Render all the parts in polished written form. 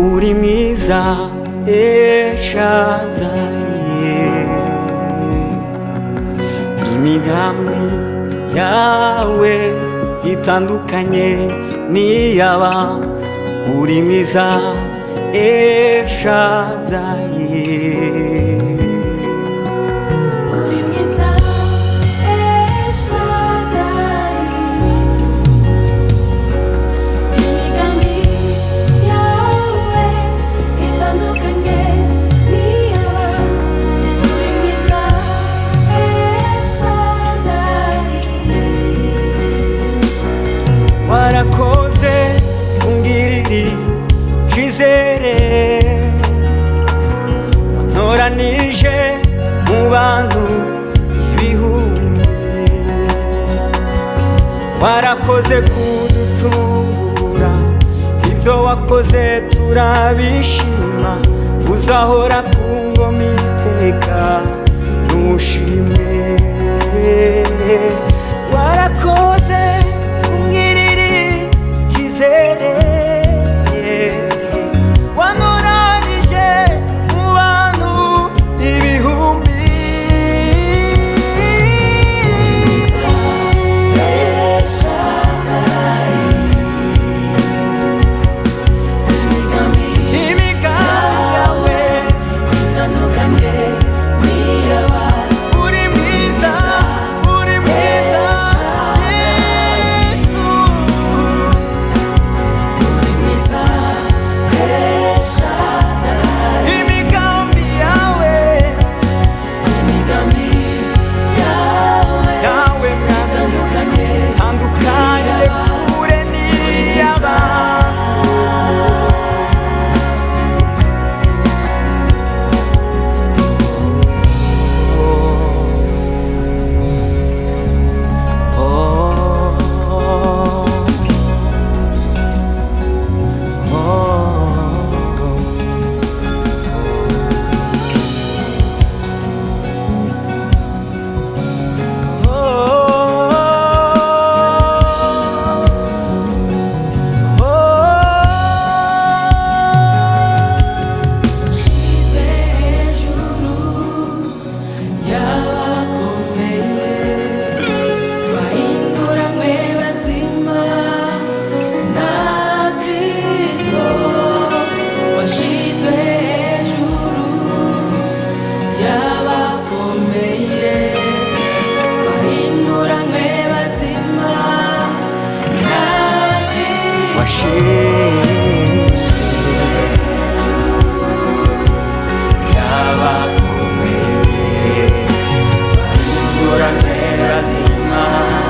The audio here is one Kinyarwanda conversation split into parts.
Uri mwiza El Shaddai. Imigambi yawe itandukanye n'iyaba. Uri mwiza El Shaddai. Uri mwiza El Shaddai. Imigambi yawe itandukanye n'iyaba. Uri mwiza El Shaddai. Warakoze kungirira icizere, wantoranije mu bantu ibihumbi. Warakoze kuducungura, ibyo wakoze turabishima. Uzahora ku ngoma iteka nushimwe. Warakoze kungirira icizere, wantoranije mu bantu ibihumbi. Mwiza El Shaddai. Imigambi Imigambi yawe itandukanye n'iyaba. Uri mwiza, uri mwiza Yesu. Uri mwiza El Shaddai. Imigambi yawe Imigambi yawe yawe mwami itandukanye tandukanye kure n'iy'abantu. Ushize hejuru y'abakomeye, twahinduranywe bazima na Kristo. Washizwe hejuru y'abakomeye, twahinduranywe bazima na Kristo. Washyizwe hejuru y'abakomeye,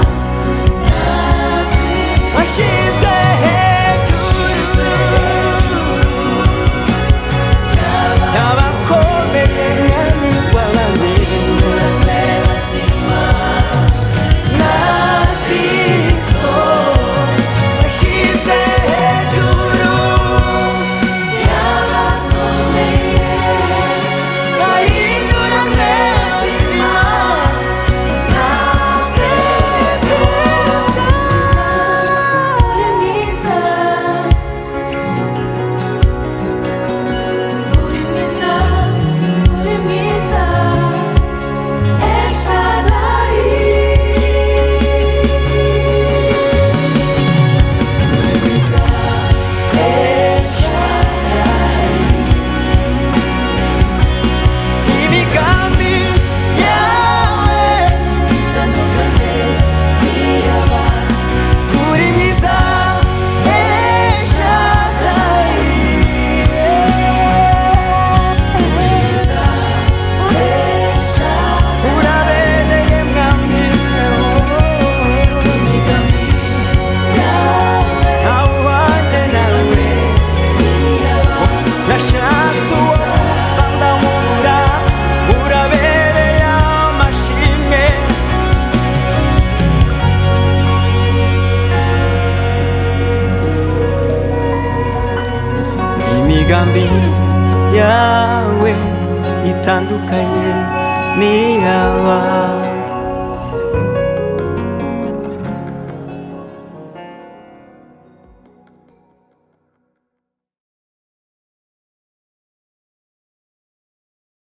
washyizwe hejuru twahinduranywe bazima na Kristo. Uri mwiza, uri mwiza, uri mwiza El Shaddai. Uri mwiza El Shaddai. Imigambi yawe Itandukanye n'iyaba. Uri mwiza El Shaddai. Uri mwiza El Shaddai. Urabereye mwami. Imigambi yawe Ntawe uwanjye nawe n'iyaba. Nashatse uwo gusa ndamubura. Urabereye amashimwe. Imigambi yawe itandukanye n'iy'abantu.